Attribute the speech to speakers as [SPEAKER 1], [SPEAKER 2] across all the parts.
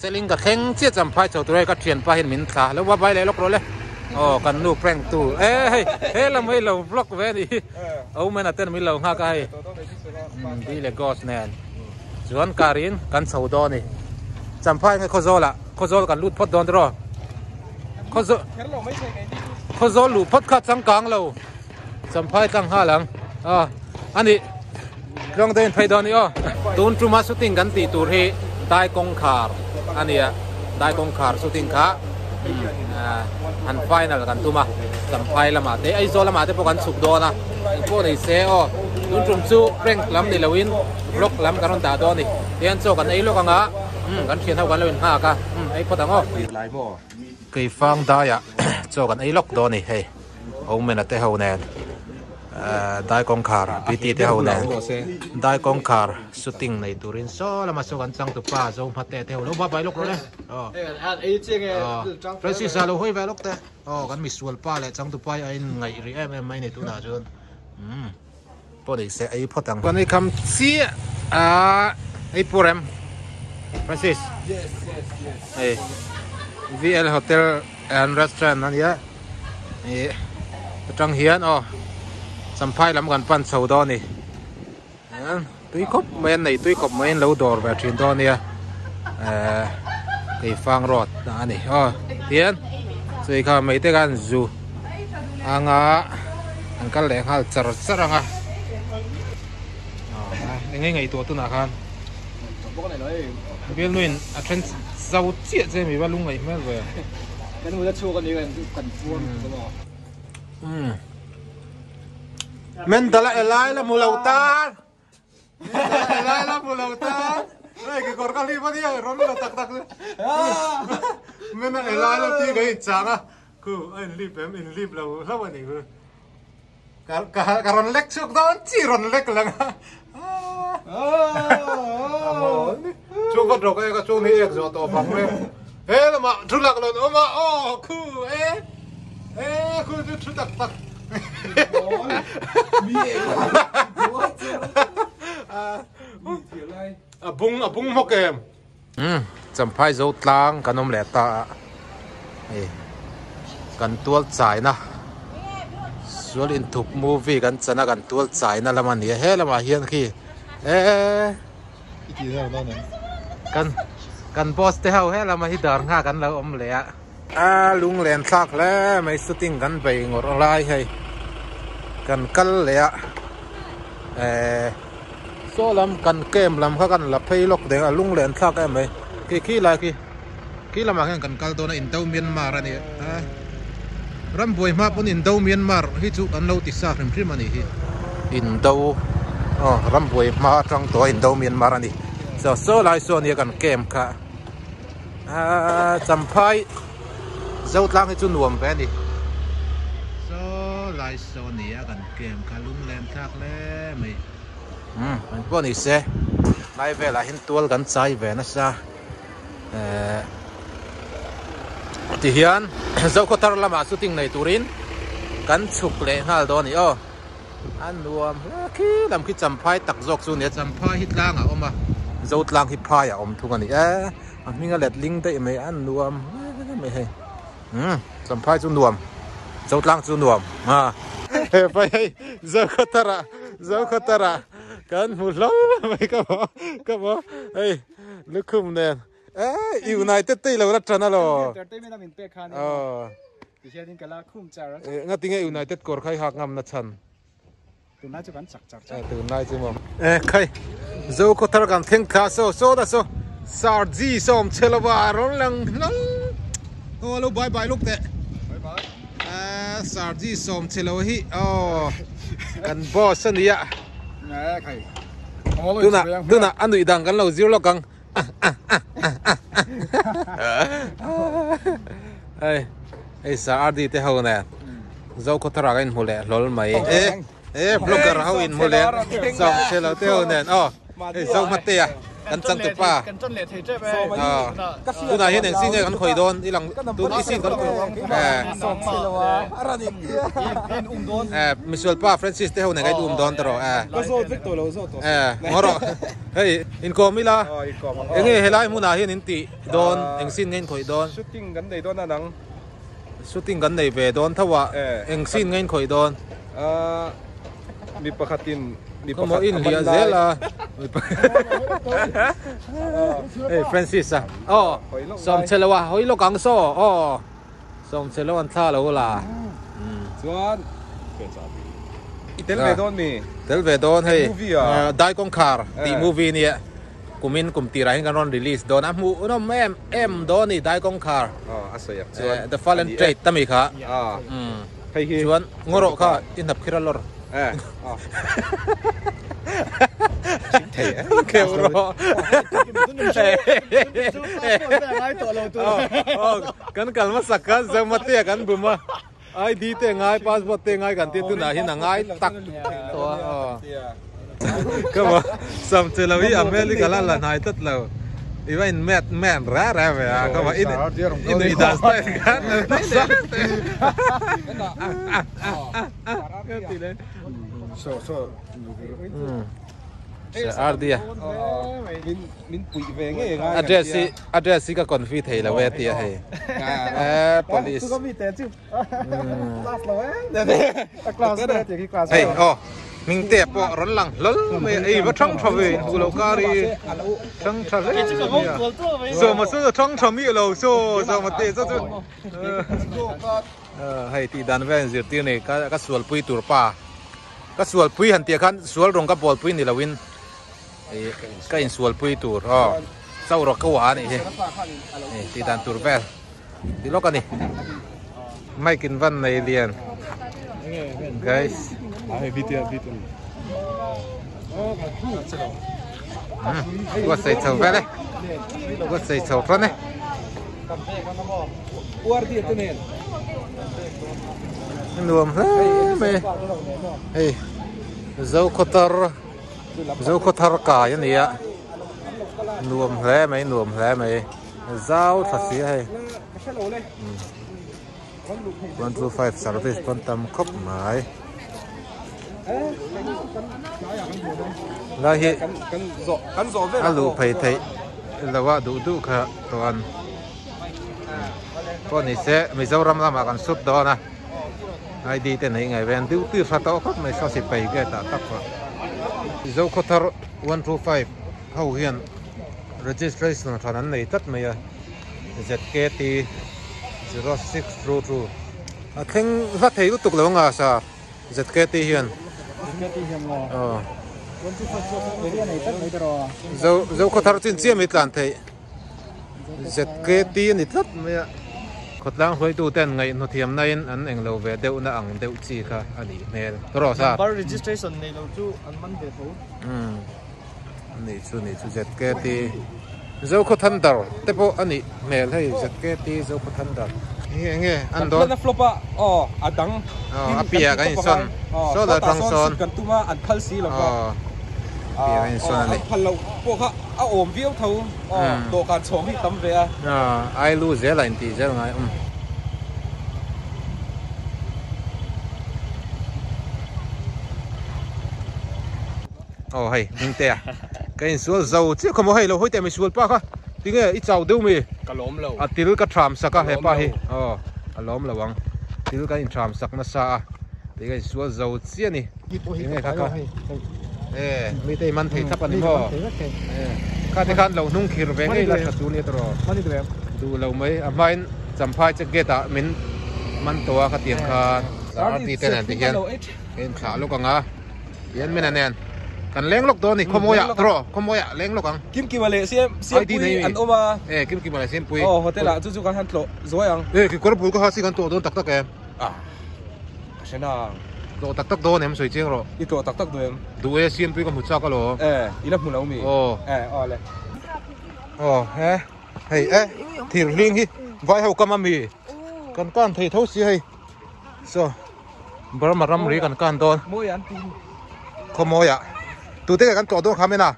[SPEAKER 1] Seling ka thleng chiah champhai chho tur hei ka thianpa hian min thla lo va vai leh lawk rawh le aw kan nu prank tu e hei he lam hei lo vlog ve a nih hi Omen a ten min lo nghak a hei B leh Ghost nen chuan car in kan chho dawn a ni champhai nge Khawzawl ah Khawzawl kan lut phawt dawn tiraw Khawzawl Khawzawl luh phawt kha changkang lo Champhai tlang nghal ang aw a nih tluang deuhin phei dawn a ni aw. Tun tuma shooting kan tih tur hi dai kawngkhar a nia dai kawngkhar shooting kha han final kan tum a Champhai lamah te Aizawl lamah te pawh kan chhuk dawn a engpawh nei se aw tun tum chu prank lam ni loin vlog lam kan rawn dah dawn a ni tihian chaw kan ei lawk ang a kan thian ho kan lo innghak a ei phawt ang aw. Keifang daiah chaw kan ei lawk dawn a ni hei. Omen a te ho nen dai kawngkhar PT te ho nen dai kawngkhar shooting nei turin saw lama saw kan changtupa zo hmate te ho lo ba bai lawk rawh le aw Francis a lo hawi ve lawk te aw kan misual pa leh changtupa hi a in ngaih rih em em mai ni tunah chuan umm pawh ni se ei phawt ang kan ei kham chiah a ei pur em Francis
[SPEAKER 2] yes yes yes
[SPEAKER 1] hei VL Hotel and Restaurant ania ih atang hian aw champhai lam kan pan chho dawn a ni tui khawp mai an nei tui khawp mai an lo dawr ve thin dawn ania ehh keifang road a ni aw tihian chei kha mai te khan zu anga an kal leh nghal char char ang a eng nge ngaihtuah tunah khan bialnuin a then zo chiah che mi va lungngaih hmel ve
[SPEAKER 2] kan hmu la chhuak ani kan kan puam
[SPEAKER 1] um mendala elai la hmu lo tan elai la hmu lo tan hei kekawr ka hlip ania rawn la tak tak mena elai la ti ka inchang a khu a inhlip em inhlip lo hlauh ani khu Ka ka ka rawn lek chhuak dawn chi rawn lek lang a. Chu vat rawk e ka chung hi ek zawh tawh bang le. He lamah thu lak lawn awm a aw khu e e khu chu thu tak tak. A bung a bung hmawk em. Umm Champhai zo tlang kan awm leh ta a hei kan tual chaina sual inthup movie kan chan a kan tual chaina lam a ni a he lamah hian khi eee kan kan boss te ho he lamah hi dar nghak an lo awm leh a a lunglen thlak hle mai shooting kan bei ngawrh lai hei kan kal leh a eee. Saw lam kan camp lam kha kan la phei lawk deng a lung leh an thlak em mai khi khi lai khi khi lamah hian kan kal dawn a Indo Myanmar a ni a rambuai hma pawn Indo Myanmar hi chu kan lo ti sa hrim hrim a nih hi Indo aw rambuai hma atang tawh a Indo Myanmar a ni saw saw lai saw ania kan camp kha aaa Champhai Zotlang hi chu nuam ve a ni saw lai saw ania kan camp kha lung leh an thlak hle mai. Umm eng pawh ni se lai velah hian tual kan chai ve nasa ehh tihian Zokhawthar lamah shooting nei turin kan chhuk leh nghal dawn a ni aw a nuam hle khi lam khi champhai tak zawk chu a ni a champhai hi tlang a awm a Zotlang hi phai a awm thung a ni e a hming a let ling daih mai a nuam hle mai hei. Umm champhai chu nuam zotlang chu nuam a hepa hei zokhawthar ah zokhawthar ah kan hmu hlo mai ka maw ka maw hei lukhum nen eh united te ilo la tan alo aw nga tinge united kawr kha i hak ngam na chhan
[SPEAKER 2] Tunlai chu kan chak char char.
[SPEAKER 1] Tunlai chu maw. Eh khai zo khaw thar kan thleng thla saw saw ta saw Sarji sawm che lova a rawn lang hlal. Aw lo bye bye luk teh.
[SPEAKER 2] Bye bye.
[SPEAKER 1] Eh Sarji sawm che lo hi aw kan boss a nia.
[SPEAKER 2] Eh khai.
[SPEAKER 1] Tuna tuna a nuih dan kan lo zir lawk ang. Hei hei Sir RD te ho nen Zo khawthar ah ka inhmu leh hlawl mai e e vlogger ho inhmu leh Sawm chhe lo te ho nen aw. Hei Zohmatea kan changtupa. Tunah hian eng sin nge kan khawih dawn i lang tun i sin kan khawih eh misual pa Francis te ho nen kan um dawn ta rawh eh eh ngaw rawh hei inkawm ila enge helai hmunah hian in tih dawn eng sin nge in khawih dawn
[SPEAKER 3] shooting kan nei dawn a nang
[SPEAKER 1] shooting kan nei ve dawn tho a eng sin nge in khawih dawn
[SPEAKER 3] mi pakhatin mi
[SPEAKER 1] pakhat in hliah zel a hei Francis a aw sawmchhe lo a hawi lawk ang saw aw sawmchhe lo an thla lo la
[SPEAKER 3] chuan i tel ve dawn mi
[SPEAKER 1] tel ve dawn hei dai kawngkhar tih movie nia kumin kum tirah hian kan rawn release dawn a hmuh nawm em em dawn a ni dai kawngkhar
[SPEAKER 3] a sawi ang chuan
[SPEAKER 1] the fallen trade ta mi kha
[SPEAKER 3] hei hi
[SPEAKER 1] chuan ngaw rawh kha i hnap khir a lawr kheu rawh kan kal hmasak khan Zomatea kan bum a ID te ngai passport te ngai kan tia tunah hian a ngai tak tak tawh a aw ka maw sam che lo hi a hmel hi ka la la hnai tlat lo i va in met man reh reh ve a ka maw i nui dan style khan RD a
[SPEAKER 3] min puih ve ngei ngai
[SPEAKER 1] address hi address hi ka confi thei lo e tia hei eh police hei aw hming te pawh rawn lang hlawl mai a ei va thang tha ve in hmuh loh kar hi thang tha hle mai a sawma chu a thang tha miah lo saw sawma te chu chu hei tih dan vel in zirtir nei ka sualpui tur pa ka sualpui han tih ah khan sual rawng ka bawlpui ni loin ka insualpui tur aw chauh rawh ka uah a nih hi tih dan tur vel ti lawk a ni mike in van nei lian guys buatsaih chho vel e buatsaih chho hran e nuam hle mai hei Zokhawtar Zokhawthar kai a ni a nuam hle mai nuam hle mai zau tha si a hei 125 service pawn tam khawp mai lai hi a luh phei theih lo a duh duh kha chuan pawh ni se Mizoram lamah kan sut dawn a. ID te nei ngai ve an duty hra tawh khawp mai saw sipai gate ah tak pawh Zokhawthar 125 ho hian registration hran an nei tlat mai a ZKT 0622 a thleng hla thei lutuk lo anga sa ZKT hian aw Zokhawthar chin chiah mai tlan theih. ZKT a ni tlat mai a. Khawtlang hruaituten ngaihhnaw thiamnain an englo ve deuhna ang deuh chi kha a nih hmel. Tawh sa.
[SPEAKER 2] Number registration nei lo chu an man ve tho.
[SPEAKER 1] Umm nih chu nih chu ZKT Zokhaw Thunder te pawh a nih hmel hei ZKT Zokhaw Thunder. Enge enge an dawn.
[SPEAKER 3] Kan plan a flop a aw a dang.
[SPEAKER 1] Aw a piah kan insawn. Saw la tang sawn.
[SPEAKER 3] Kan tum a an phal si lo va.
[SPEAKER 1] Aw piah kan insawn a ni.
[SPEAKER 3] An phal loh pawh kha. A awm viau tho dawhkan chhawng hi tam ve a.
[SPEAKER 1] Ai lu zel a intih zel ngai um. Aw hei hming te a ka insual zo chiah kha maw hei lo hawi teh misual pa kha tinge i chau deuh mi
[SPEAKER 3] ka lawm lo
[SPEAKER 1] a til ka tham sak a hepa hi aw a lawm lo ang til kan intham sak nasa a ti ka insual zo chiah a ni. Enge kha kha e mi te i man thei thlap ani maw e kha te khan lo hnung khir ve ngei la tha tur nia tawh duh lo mai a hmain champhai che gate ah min man tawh a khatiang khan RT te nen ti hian ka inthlah lawk ang a tihian mina nen kan leng lawk dawn a ni khawmawi ah tawh khawmawi ah leng lawk ang
[SPEAKER 3] Kimkima leh Siampui an awm a
[SPEAKER 1] e Kimkima leh Siampui
[SPEAKER 3] aw hotel ah chu chu kan han tlawh zuai ang
[SPEAKER 1] e kekawr bul ka ha si kan tlawh dawn tak tak em
[SPEAKER 3] ah Ka hre nang.
[SPEAKER 1] Tlawh tak tak dawn em sawi chiang rawh.
[SPEAKER 3] I tlawh tak tak duh em?
[SPEAKER 1] Duh e CMP ka hmu chak alawm.
[SPEAKER 3] E, i la hmu lo mi?
[SPEAKER 1] Aw.
[SPEAKER 3] E, aw le.
[SPEAKER 1] Aw, he. Hei e, thir hling hi vai ho kam ami. Kan kan thei tho si hei. So, Burma ram ri kan kan dawn.
[SPEAKER 3] Mawi an tin.
[SPEAKER 1] Khawmawi ah. Tute ke kan tlawh dawn kha mena.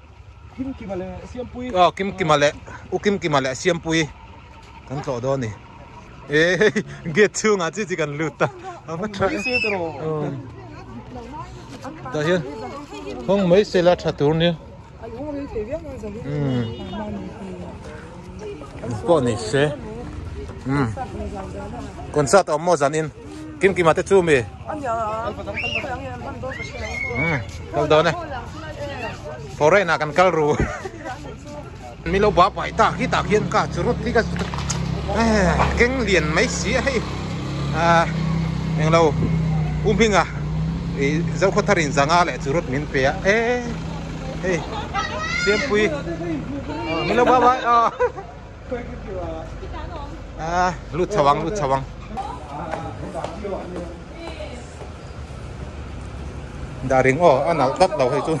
[SPEAKER 3] Kim Kima leh Siampui.
[SPEAKER 1] Aw Kim Kima leh U Kim Kima leh Siampui kan tlawh dawn a ni. E hei gate chhungah chi chi kan lut a a va tha em. Tah hian hawng mai sela tha tur nia. Umm pawh ni se umm concert a awm maw zanin Kim Kima te chu mi umm kal dawn e foreign ah kan kal ru mi lo ba pai tak hi tah khian ka chu rut hi ka keng lian mai si a hei ah englo u hminga ih Zokhawtharin zanga leh chu rut min pe a e hei Siampui mi lo ba pai aw ah lut chho ang lut chho ang dah ring aw a nalh tlat lo hei chu.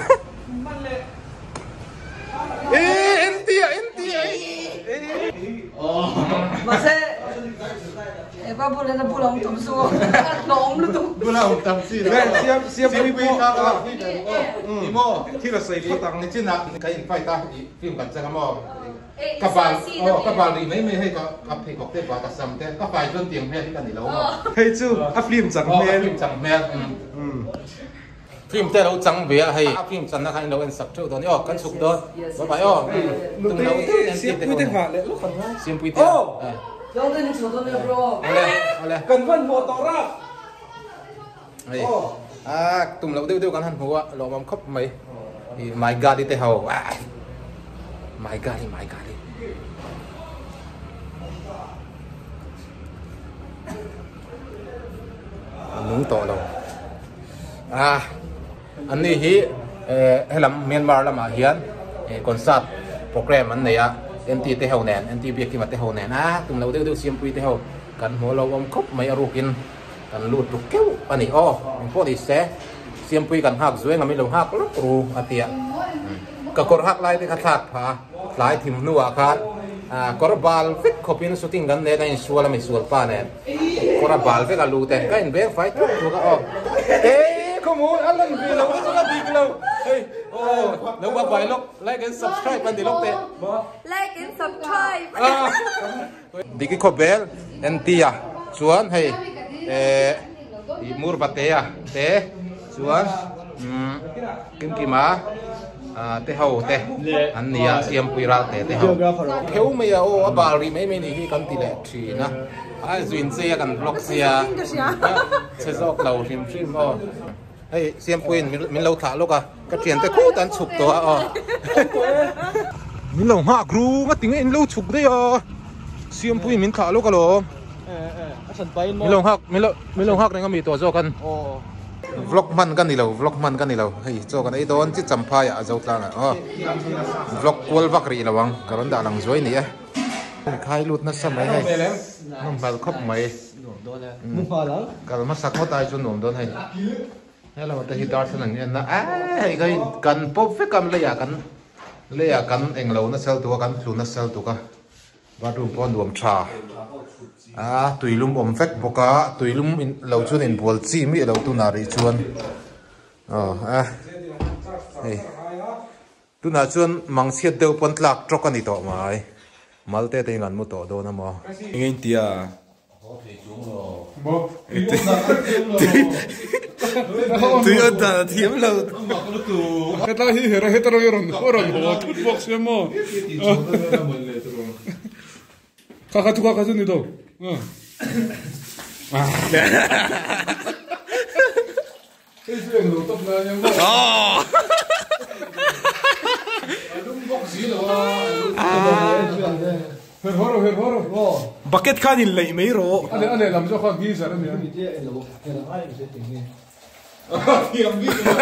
[SPEAKER 3] Hei chu a film chang hmel.
[SPEAKER 1] Film te lo chang ve a hei a film channa khan in lo en sak theuh dawn i aw kan chhuk dawn bye bye aw tum lo deuh in en ti te ho Siampui te awle awle
[SPEAKER 3] kan hman hmuh tawh rak
[SPEAKER 1] hei a tum lo deuh deuh kan han hmu a lawmawm khawp mai i my god i te ho my god i my god i a nung tawh lo a an ni hi eh helam Myanmar lamah hian eh concert program an nei a N T te ho nen N T Biakkima te ho nen a tum lo deuh deuh Siampui te ho kan hmu lo awm khawp mai a rukin kan lut ruk keuh a ni aw engpawh ni se Siampui kan nghak zuai ngam i lo nghak lawk ru a tia ka kawr hak lai te kha thlak phah a tlai thim hnuah khan ah kawr bal vek khawpin shooting kan nei a kan insual a misual pa nen. Kawr a bal vek a lu te ka in beng fai thuk thuk a aw Eii khawmu a lan ve lo chu ka dik lo hei aw lo ba bai lawk like and subscribe an ti lawk teh
[SPEAKER 4] Like and subscribe
[SPEAKER 1] Diki khawbel en tia chuan hei eh ih mur batea te chuan umm Kimkima te ho te an ni a Siampui ral te te ho pheu mai a aw a bal rih mai mai ni hi kan ti leh thin a a zuin che a kan vlog sia che zawk lo hrim hrim aw hei Siampuiin min lo thlah lawk a ka thian te khut an chhuk tawh a aw min lo nghak ru nga tinge in lo chhuk daih a Siampuiin min thlah lawk alawm min lo nghak min lo nghak reng a mi tawh zawk an. Vlog hman ka ni lo vlog hman ka ni lo hei chaw kan ei dawn chi champhai ah a zo tlang ah aw vlog kual vak rih lo ang ka rawn dah lang zuai ni e khai lut nasa mai hei nawm hmel khawp mai kal hmasa ngawt ai chu nuam dawn hei hello te hi darthlalang en na hei kha kan pawp vek a leiah kan leiah kan englo nasa lutuk a kan tlu nasa lutuk a. Bathroom pawh a nuam tha a tuilum awm vek bawk a tuilum in lo chuan inbual chi miah lo tunah rih chuan aw a hei tunah chuan mangchhiat deuh pawn tlak tawk a ni tawh mai malte te in an mu tawh dawn a maw.
[SPEAKER 3] Eng in tia Tui a dan a thiam lo.
[SPEAKER 5] Hetlai hi hera heta rawng i rawn rawn haw thut bawk sia maw. Kha kha chu kha kha chu ni do. Hei chu eng lo tawp na ania maw. A lum bawk si lo a. Her haw rawh her haw rawh.
[SPEAKER 3] Bucket khan in leih mai rawh.
[SPEAKER 5] A leh a leh lam zawk kha geyser a nia.
[SPEAKER 1] Thiam bik lo.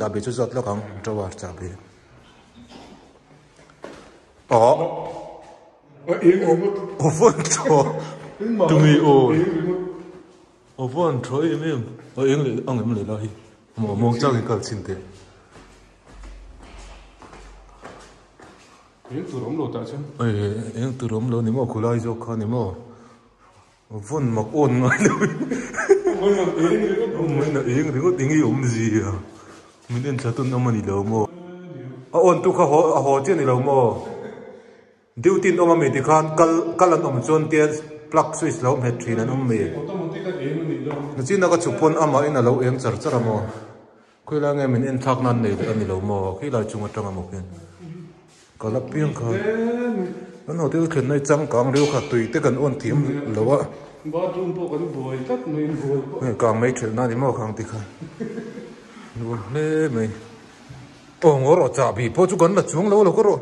[SPEAKER 1] Chahbi chu zawt lawk ang drawer chahbi awh aw thaw tunge aw aw vawn thaw em em a eng leh ang em leh lai hi maw muang changin kal chhin teh.
[SPEAKER 5] Eng tur awm lo tah chuan.
[SPEAKER 1] Eng tur awm lo ni maw khulai zawk kha ni maw. Vawn mak awn ngai lo in. Awm eng ringawt eng i awm zia. Min en thla tun awm a ni lo maw. A awn tu kha a haw chiah a ni lo maw. Duty an awm a mi tikhan kal kal an awm chuan tian plug switch lo hmet thin an awm mi. Nachina ka chhuk pawn amahin a lo eng char char a maw. Khawilai nge min en thlak nan nei leh a ni lo maw? Khilai chung atanga maw khian ka la piang kha. Kan hotel thlenna hi changkang riau kha tui te kan awn thiam lo a.
[SPEAKER 5] Bathroom pawh kan buai tlat mai in buai pawh.
[SPEAKER 1] Hei kang mai thelh na ni maw khang ti kha. Nuam hle mai. Aw ngaw rawh chahbi pawh chu kan la chuang lo lo ka rawh.